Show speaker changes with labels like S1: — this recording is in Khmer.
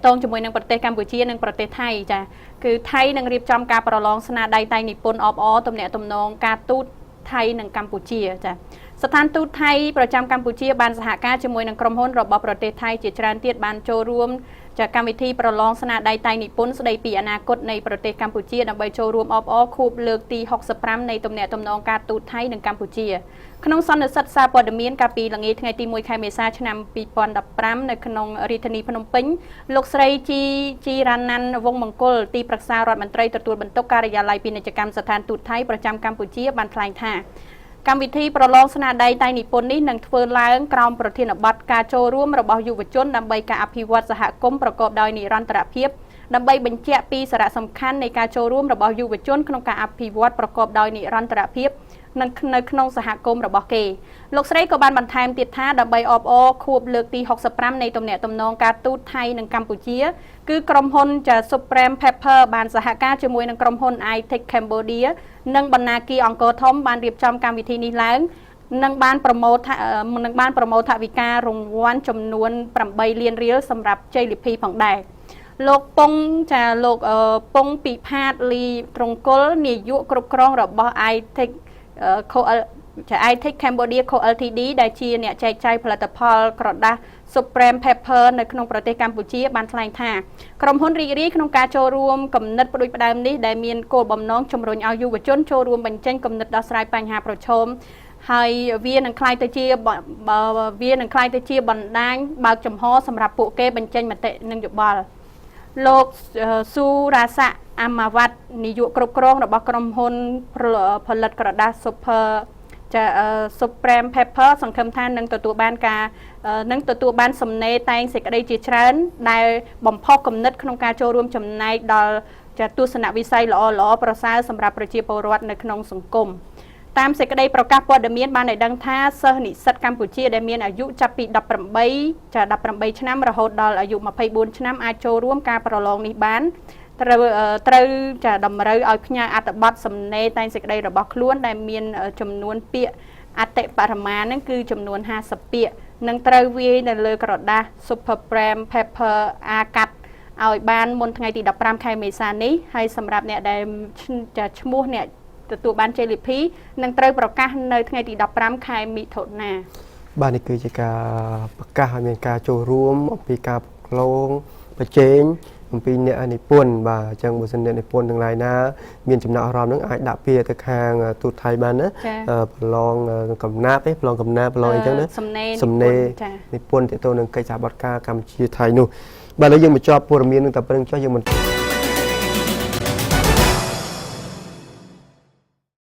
S1: ទងជាមួយនឹងប្រទេសកម្ពុជានិងប្រទេសថៃចាគឺថៃនឹងរៀបចំការប្រឡងស្នាដៃតែងនិពន្ធអបអរទំនាក់ទំនងការទូតថៃនិងកម្ពុជាចាស្ថានទូតថៃប្រចាំកម្ពុជាបានសហការជាមួយនឹងក្រុមហ៊ុនរបស់ប្រទេសថៃជាច្រើនទៀតបានចូលរួមចាកម្មវិធីប្រឡងស្នាដៃតែងនិពន្ធស្ដីពីអនាគតនៃប្រទេសកម្ពុជាដើម្បីចូលរួមអបអរខួបលើកទី65នៃទំនាក់ទំនងការទូតថៃនិងកម្ពុជាក្នុងសន្និសីទសារព័ត៌មានកាលពីល្ងាចថ្ងៃទី1ខែមេសាឆ្នាំ2015នៅក្នុងរាជធានីភ្នំពេញលោកស្រីជីជីរ៉ាណាន់វងមង្គលទីប្រឹក្សារដ្ឋមន្ត្រីទទួលបន្ទុកការិយាល័យពាណិជ្ជកម្មស្ថានទូតថៃប្រចាំកម្ពុជាបានថ្លែងថាកម្មវិធីប្រឡងស្នាដៃតែងនិពន្ធនេះនឹងធ្វើឡើងក្រោមប្រធានបទការចូលរួមរបស់យុវជនដើម្បីការអភិវឌ្ឍសហគមន៍ប្រកបដោយនិរន្តរភាពដើម្បីបញ្ជាក់ពីសារៈសំខាន់នៃការចូលរួមរបស់យុវជនក្នុងការអភិវឌ្ឍប្រកបដោយនិរន្តរភាពនិងនៅក្នុងសហគមន៍របស់គេលោកស្រីក៏បានបន្ថែមទៀតថាដើម្បីអបអរខួបលើកទី65នៃទំនាក់ទំនងការទូតថៃនិងកម្ពុជាគឺក្រុមហ៊ុនចា Supreme Paper បានសហការជាមួយនឹងក្រុមហ៊ុន iTech Cambodia និងបណ្ណាគារអង្គរធំបានរៀបចំកម្មវិធីនេះឡើងនិងបានប្រមូលនឹងបានប្រមូលថវិការង្វាន់ចំនួន8លានរៀលសម្រាប់ជ័យលាភីផងដែរលោកពងចាលោកពងពិផាតលីត្រង្គលនាយកគ្រប់គ្រងរបស់ iTech Co ចា iTech Cambodia Co Ltd ដែលជាអ្នកចែកចាយផលិតផលក្រដាស Supreme Paper នៅក្នុងប្រទេសកម្ពុជាបានថ្លែងថាក្រុមហ៊ុនរីករាយក្នុងការចូលរួមគំនិតផ្ដួចផ្ដើមនេះដែលមានគោលបំណងជំរុញឲ្យយុវជនចូលរួមបញ្ចេញគំនិតដោះស្រាយបញ្ហាប្រឈមហើយវានឹងក្លាយទៅជាបណ្ដាញបើកចំហសម្រាប់ពួកគេបញ្ចេញមតិនិងយោបល់លោកស៊ូរ៉ាសាក់អាម៉ាវ៉ាត់នាយកគ្រប់គ្រងរបស់ក្រុមហ៊ុនផលិតក្រដាស Super ចា Supreme Paper សង្ឃឹមថានឹងទទួលបានការនឹងទទួលបានសំណេរតែងសេចក្តីជាច្រើនដែលបំផុសគំនិតក្នុងការចូលរួមចំណែកដល់ចាទស្សនវិស័យល្អល្អប្រសើរសម្រាប់ប្រជាពលរដ្ឋនៅក្នុងសង្គមតាមសេចក្តីប្រកាសព័ត៌មានបានឲ្យដឹងថាសិស្សនិស្សិតកម្ពុជាដែលមានអាយុចាប់ពី18ចា18ឆ្នាំរហូតដល់អាយុ24ឆ្នាំអាចចូលរួមការប្រឡងនេះបានត្រូវត្រូវចាតម្រូវឲ្យផ្ញើអត្ថបទសំណេរតែងសេចក្តីរបស់ខ្លួនដែលមានចំនួនពាក្យអតិបរមាហ្នឹងគឺចំនួន50ពាក្យនឹងត្រូវវាយនៅលើក្រដាស Super Prime Paper អាកាត់ឲ្យបានមុនថ្ងៃទី15ខែមេសានេះហើយសម្រាប់អ្នកដែលចាឈ្មោះអ្នកទទួលបានជ័យលាភីនឹងត្រូវប្រកាសនៅថ្ងៃទី15ខែមិថុនា
S2: បាទនេះគឺជាការប្រកាសឲ្យមានការចូលរួមអំពីការប្រឡងប្រជែងអំពីអ្នកនិពន្ធបាទអញ្ចឹងបើសិនអ្នកនិពន្ធទាំងឡាយណាមានចំណាប់អារម្មណ៍នឹងអាចដាក់ពាក្យទៅខាងទូតថៃបានណាប្រឡងកំណាប់ទេប្រឡងកំណាប់ប្រឡងអីចឹងណា
S1: សំណេរ
S2: សំណេរនិពន្ធទៅនឹងកិច្ចសហប្រតិការកម្ពុជាថៃនោះបាទឥឡូវយើងបញ្ចប់ព័ត៌មាននឹងតែប្រឹងចុះយើងមិន